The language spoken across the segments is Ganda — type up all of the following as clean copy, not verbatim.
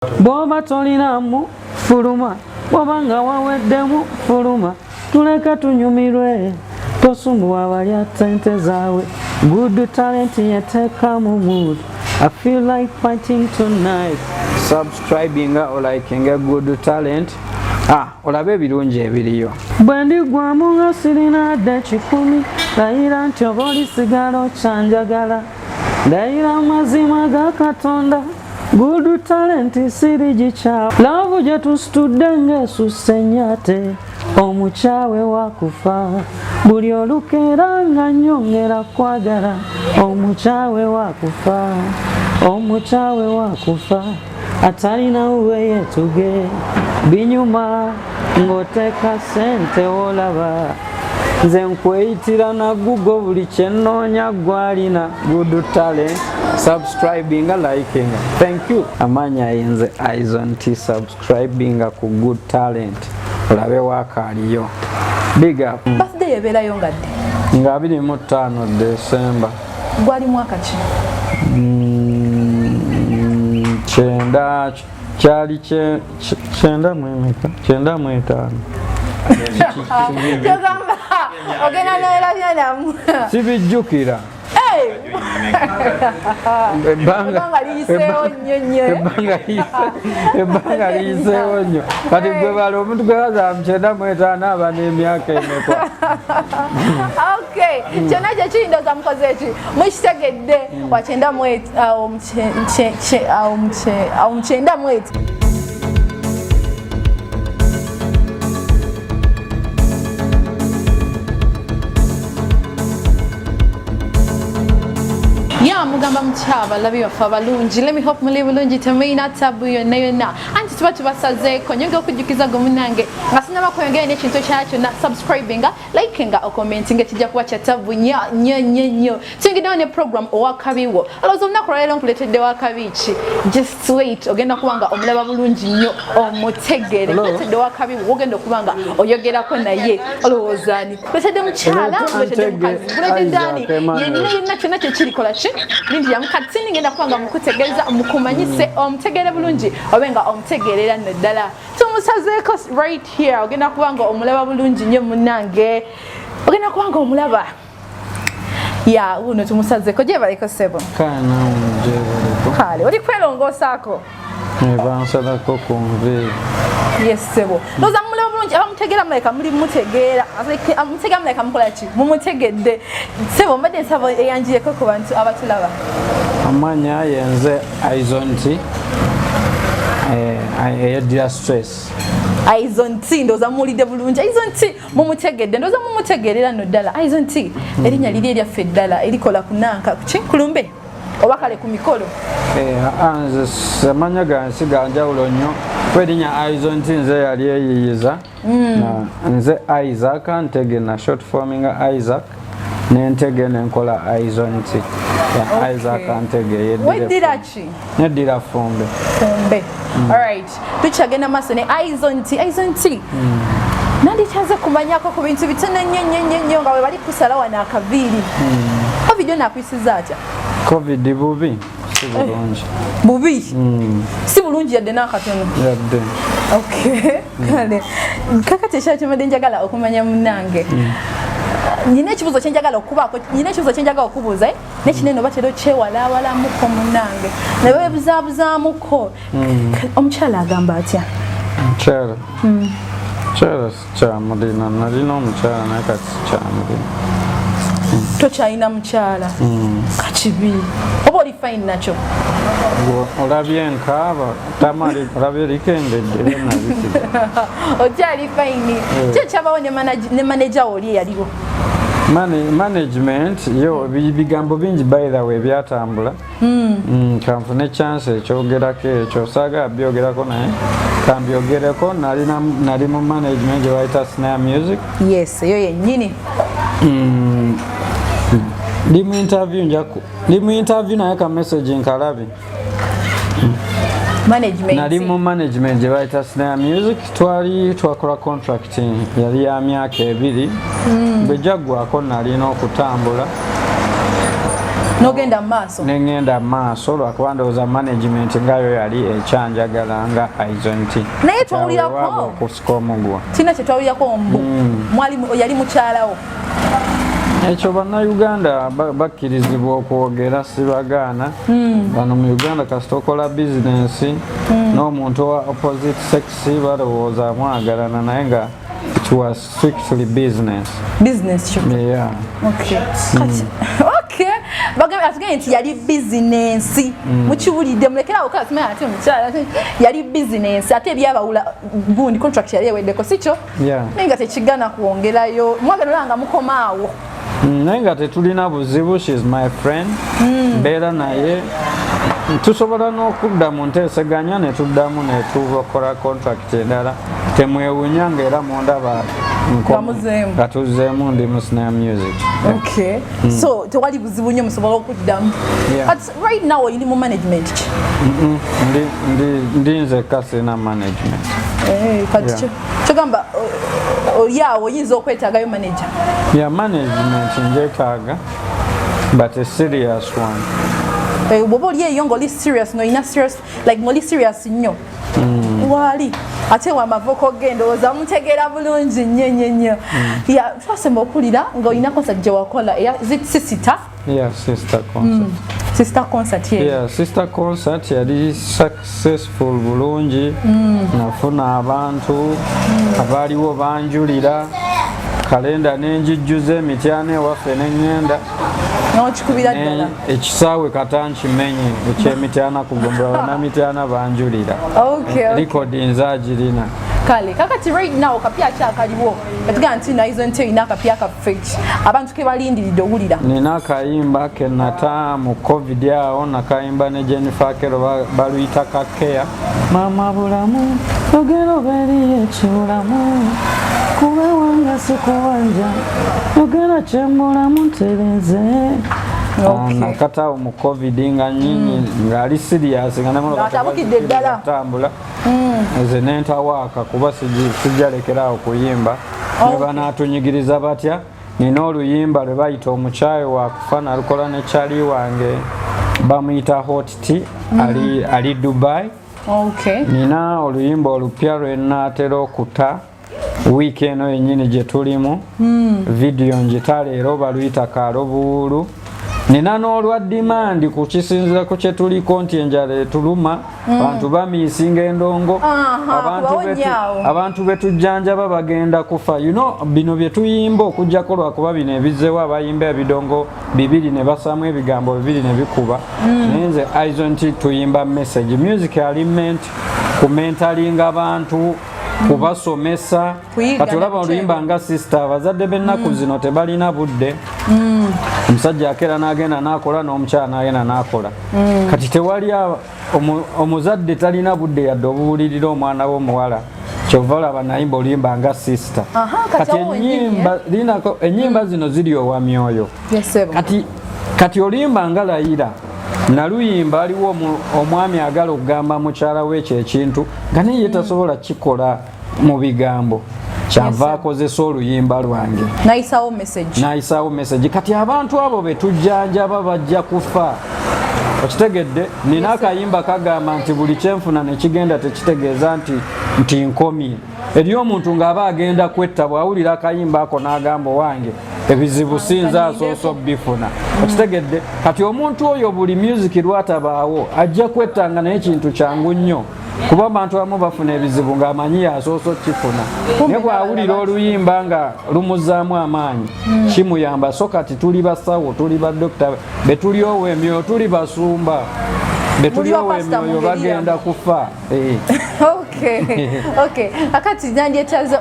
Bw'oba tolinamu fuluma, bw'oba nga waweddemu fuluma, tuleke tunyumirwe, tosumbuwa balya ssente zaabwe. Good Talent yeteeka mu mood. I feel like fighting tonight. Subscribinga olikinga Good Talent, olabe ebirungi ebiriyo. Bwe ndigwamu nga sirina dde 100, layira nti oba olisigala okyanjagala. Ndayira amazima ga Katonda, Good Talent sirigikyawa. Love gye tusitudde ng'esusse nnyate, omukyawe wakufa. Buli olukeera nga nnyongera kwagala, omukyawe wakufa, omukyawe wakufa. Atalina wuwe yeetuge, binyuma ng'oteeka ssente w'olaba. Nze nkweyitira na Google, buli kyennoonya gwalina. Good Talent, subscribinga, likinga, thank you. Amanya nze Izon T. Subscribinga ku Good Talent olabe wakaaliyo. Big up. Birthday ebeerayo nga ddi? Nga 25 December. Gwali mwaka ki? Kyenda, kyali 95, 95. Kyogamba ogenda noerabya namu. Sibijjukira. Ebbanga liyiseewo nnyo nnyo. Ebbanga liyiseewo nnyo. Kati gwe bala omuntu gwe baza mu 95 aba n'emyaka emeka? Okay, kyonna kyekiri, ndowooza mukoze eki mukitegedde. Wa 93, awo mu 93. Ya mugamba mutya abalabi baffe abalungi? Let me hope muli bulungi, temulina tabu yonna yonna. Anti tuba tubasazeeko nyongera okujjukiza gwe munange nga sinaba kweyongera n'ekintu ekirala kyonna, subscribinga, likinga, okommentinga, kijja kuba kyatabu nnyo nnyo nnyo nnyo. Tuyingiddewo ne program owakabiwo. Olowooza olunaku lwaleero nkuleetedde wakabi ki? Just wait, ogenda kuba nga omulaba bulungi nnyo, omutegeere. Hello. Nkuleetedde owakabiwo, ogenda okuba nga oyogerako naye. Olowooza ani nkuleetedde? Mukyala nkuleetedde, mukazi nkuleetedde ani? Isaac Emmanuel. Yenna yenna, kyonna kyekirikola ki lindiramu kati ngenda kuba nga mukutegeeza, mukumanyise, omutegeere bulungi, obe nga omutegeerera nno ddala. Tumusazeeko right here, ogenda kuba nga omulaba bulungi nnyo munnange, ogenda kuba nga omulaba ya wuno tumusazeeko. Gyebaleko sebo. Kaana gyebaleko. Kale oli kwerongoosaako. Bansalako ku nviiri. Yes sebo, ndowooza mumulaba bulungi. Abamutegeera muleka muli mutegeera, amutegeera muleka mukola ki, mumutegedde. Sebo, mbadde nsaba eyanjireko ku bantu abatulaba. Amanya yenze Izon T, eyeddira Stress. Izon T, ndowooza muwulidde bulungi. Izon T mumutegedde, ndowooza mumutegeerera nno ddala. Izon T erinnya liri eryaffe eddala erikola ku nanka kuki kulumbe oba kale ku mikolo. Nze amanya gange si ganjawulo nnyo, kuba erinnya Izon T nze yali eyiyiza. Nze Isaac Ntege, na short forminga Isaac nentege nenkola Izon T. Yeah, Isaac Ntege yeddira. Weddira ki? Neddira Fumbe. Fumbe. Alright, tukyagenda maaso ne Izon T. Izon T, nandikyaze kumanyako ku bintu bitono nnyo nnyo nnyo nnyo nga bwe bali kusala wano akaviiri. Covid ono akuyisiza atya? Covid bubi, si bulungi. Bubi, si bulungi yadde n'akatono? Yadde. Okay, kale kakati ekyalo kyembadde njagala okumanya munnange, nyina ekibuuzo kyenjagala okubaako, nyina ekibuuzo kyenjagala okubuuza, eh? Nekinene oba tera okyewalaawalamuko munnange ne bebuzaabuzaamuko. Omukyala agamba atya? Mukyala, mukyala sikyamulina. Nalina omukyala naye kati sikyamulina. Tokyalina mukyala? Kakibi oba oli fine nakyo? Olabye enkaaba tamali, olabye likendedde nabisiga. Okyali fine? Ki ekyabawo ne manager oli eyaliwo? Management yo bigambo bingi, by the way, byatambula. Kanfune chance ekyogerako ekyo, saagala byogerako naye kambyogereko. Nali mu management gye bayita Snare Music. Yes, eyo yennyini. Ndi mu interview, njaku ndi mu interview naye ka message nkalabe. Management. Nali mu management gye bayita Snare Music. Twali twakola contract yali ya myaka 2, bwe jaggwako nalina okutambula. Nogenda mu maaso. Nengenda mu maaso lwakuba ndowooza management ngayo yali ekyanjagala nga Izon T. Naye twawulirako okusika omuguwa. Tina kye twawulirako mbu mwali yali mukyalawo. Ekyo bannayuganda bakkirizibwa okwogera, sibagaana. Bano mu Uganda kasita okola bizinensi n'omuntu owa opposite sex balowooza mwagalana, naye nga it was strictly business. Business kyo. Yeah. Okay. Kati okay. Bagambye, atugambye nti yali bizinensi. Mukiwulidde, mulekerawo kala simanya ate omukyala yali bizinensi, ate ebyabawula gundi contract yali eweddeko, si kyo? Yeah. Naye nga tekigana kwongerayo mwagala olaba nga mukomaawo. Naye nga tetulina buzibu, she's my friend, mbeera naye, tusobola n'okudda mu nteeseganya ne tuddamu ne tubakola contract endala. Temwewunya nga era mundaba Nga muzeemu. Nga tuzzeemu, ndi mu Snare Music. Okay, so tewali buzibu nnyo, musobola okuddamu. Yeah. But right now oli mu management ki? Ndi nzekka, sirina management. Eh, kati Yeah. kyogamba oli awo oyinza okwetaagayo manager? Ya, management njetaaga, but a serious one. Eh, bw'oba oli eyo ng'oli serious, ng'olina serious, like ng'oli serious nnyo, waali ate wamavoko ge ndowooza mutegeera bulungi nnyo nnyo nnyo. Ya, twasemba okulira ng'olina concert gye wakola eya, is it sister? Yeah, sister concert. Sister concert ye. Yeah, sister concert yali successful bulungi. Nafuna abantu abaaliwo banjulira, kalenda nenjijjuza emityana ewaffe neŋŋenda. N'okikubira ddala. Ekisaawe kata nkimenye ekyemityana kugombolola, bannamityana banjulira. Record nze agirina. Kale kakati right now kapya ki akaliwo etugamba nti naizo nti olina akapya kaffe ki abantu ke balindiridde owulira? Nina akayimba kenata mu COVID awo, nakayimba ne Jennifer Akero, baluyita Kakeya. Mama bulamu, yogera obeeriyo ekibulamu, kuba wanga sikubanja, yogera kyembulamu ntereze. Nakataawo mu COVID nga nyinyi ngaali serious nga Ng'atabukidde ddala. Tambula nze nentawaaka kuba sijja lekerawo kuyimba ne banaatunyigiriza batya. Nina oluyimba lwe bayita Omukyayi Wakufa, nalukola ne kyali wange bamuyita Hot Tea, ali Dubai. Nina oluyimba olupya lwe naatera okuta wiiki eno yennyini gye tulimu, vidiyo ngita leero, baluyita Kaalobuwulu. Nina n'olwa demand ku kisinzira ku kye tuliko nti enjala etuluma, abantu bamiisinga endongo, kubawonyaawo. Abantu betujjanjaba bagenda kufa. Bino bye tuyimba okugjako lwakuba bino ebizzewo, abayimba ebidongo bibiri ne basaamu ebigambo bibiri ne bikuba. Naye nze Izon nti tuyimba message, music ali meant kumentoringa abantu, kubasomesa. Kuyiga. Kati olaba na oluyimba nga Sister, abazadde b'ennaku zino tebalina budde. Omusajja akeera n'agenda n'akola, n'omukyala n'agenda n'akola. Kati tewali omuzadde talina budde yadde obuwulirira omwana we omuwala. Kyova olaba nayimba oluyimba nga Sister. Aha, kati Kati awo wennyini, enyimba linako, enyimba zino ziri owa myoyo. Yes, sebo. Kati oluyimba nga Layira naluyimba, aliwo omwami agala okugamba mukyala we ekyo ekintu nga naye ye tasobola kikola mu bigambo, kyava Yes, sir. akozesa oluyimba lwange. Nayisawo message. Nayisaawo message. Kati abantu abo betujjanjaba bajja kufa, okitegedde? Nina akayimba kagamba nti buli kyenfuna nekigenda tekitegeeza nti nkomye. Eri omuntu ng'aba agenda kwetta, bw'awulira akayimba ako n'agamba, "Owange ebizibu sinza asoose obbifuna," okitegedde? Kati omuntu oyo buli music lwatabaawo ajja kwettanga, naye kintu kyangu nnyo kuba abantu abamu bafuna ebizibu ng'amanyi yasoose okifuna, naye bw'awulira oluyimba nga lumuzaamu amaanyi kimuyamba. So kati tuli basawo, tuli badokita, betuli owa emyoyo, tuli basumba, betuli Muli owa bapasita mu emyoyo ngeri bagenda kufa. Eh. Okay, akati nandyetaze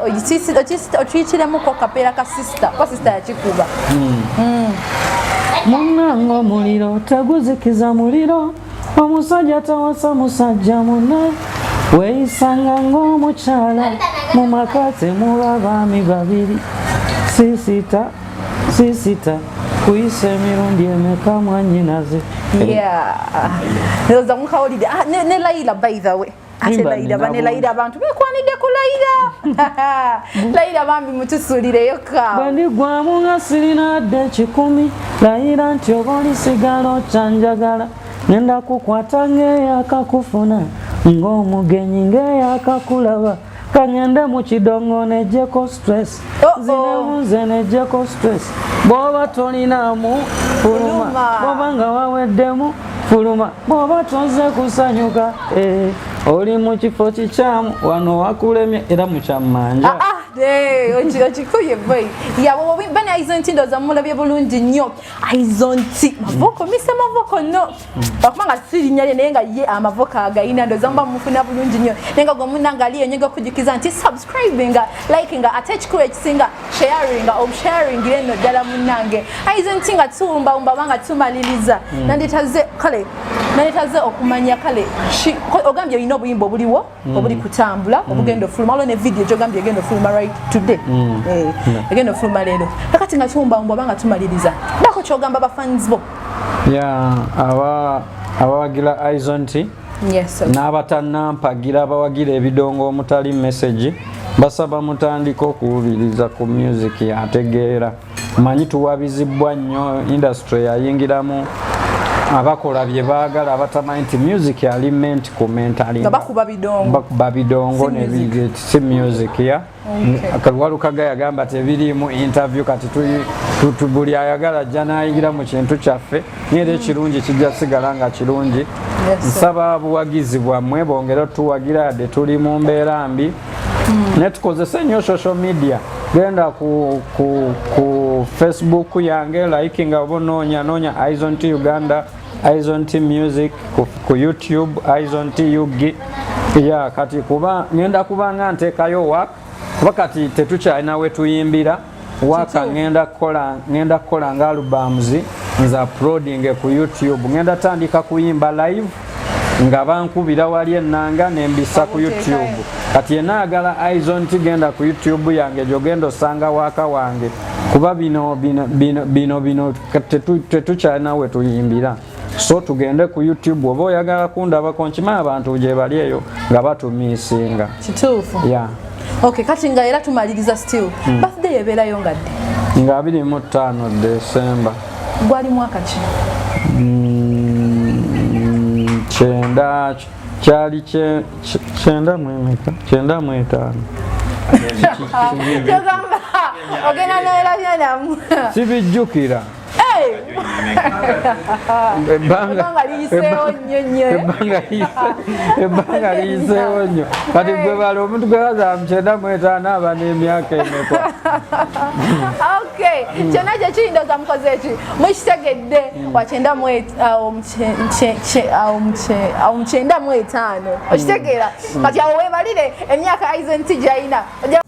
okiyitiremuko kapeera ka Sister, kwa Sister yakikuba. Munange omuliro teguzikiza muliro, omusajja tawasa musajja munne, weeyisanga ng'omukyala, mu maka temuba baami babiri. Sister, sister, kuyisa emirundi emeka mwannyinaze? Yeah, ndowooza mukawulidde. Ah, ne Laila, by the way. Ate layira bane, layira abantu bekwanidde ku layira. Layira bambi mutusuulireyo ka. Bwe ndigwamu nga sirina dde 100, layira nti oba olisigala okyanjagala. Ngenda kukwata ng'eyakakufuna, ng'omugenyi ng'eyakakulaba. Kangende mu kidongo nejjeko stress, nzinemu nze nejjeko stress. Bw'oba tolinaamu fuluma, bw'oba nga waweddemu fuluma, bw'oba toze kusanyuka, oli mu kifo kikyamu, wano wakulemye era mukyammanja. Okikuye boy bane Aizon T, ndowooza mumulabye bulungi nnyo. Aizon T mavoko, mise mavoko no bakubanga si linnya lye, naye nga ye amavoko agayina. Ndowooza muba mufuna bulungi nnyo, naye nga gwe munanga aliyo nyega okujjukiza nti subscribinga, likinga, ate ekikulu ekisinga sharinga, obusharingira eno ddala munnange Aizon T. Nga tuwumbawumba banga tumaliriza, nanditaze kale nanditaze okumanya kale ogambye olina obuyimba obuliwo obuli kutambula obugenda ofuluma, waliwo ne video gyogambye egenda ofuluma right today, egenda ofuluma leero. Kakati nga tuwumbawumba oba nga tumaliriza, bako kyogamba bafans bo. Ya, aba abawagira Aizon T n'abatannampagira, abawagira ebidongo omutali message, basaba mutandike okuwuliriza ku music yategeera. Manyi tuwabizibwa nnyo, industry yayingiramu abakola bye baagala, abatamanyi nti music ali meant ku mentally. Nga bakuba bidongo. Bakuba bidongo. Si music. Si music ya Walukaga yagamba tebiriimu interview. Kati buli ayagala ajja n'ayingira mu kintu kyaffe, naye era ekirungi kijja sigala nga kirungi. Nsaba buwagizi bwammwe, bongere otuwagira yadde tuli mu mbeera mbi, naye tukozese nnyo social media. Genda ku Facebook yange, likinga oba onoonya noonya Aizon T Uganda, Aizon T Music, ku YouTube Aizon T UG. Ya, kati kuba ngenda kubanga nteekayo work, kuba kati tetukyalina we tuyimbira waka. Ngenda kukola nga albums nze uploading ku YouTube. Ngenda tandika kuyimba live nga bankubira wali ennanga nembisa ku Obuteekayo. YouTube. Kati yenna ayagala Aizon T, genda ku YouTube yange gyogenda osanga waka wange, kuba bino bino bino bino bino tetukyalina we tuyimbira, so tugende ku YouTube oba oyagala kundabako. Nkimanyi abantu gye bali eyo nga batumiisinga. Kituufu. Ya. Okay, kati nga era tumaliriza, still birthday ebeerayo nga dde? Nga 25 Desemba. Gwali mwaka ki? Kyenda, kyali 95, 95. Kyogamba ogenda noerabya namu. Sibijjukira. Ebbanga liyiseewo nnyo nnyo. Ebbanga liyiseewo nnyo. Kati gwe bala omuntu gwe baza mu 95 aba n'emyaka emekwa? Okay, kyonna kyekiri, ndowooza mukoze eki mukitegedde. Wa awo mu 95, okitegeera? Kati awo weebalire emyaka Aizon T gyalina. Ojja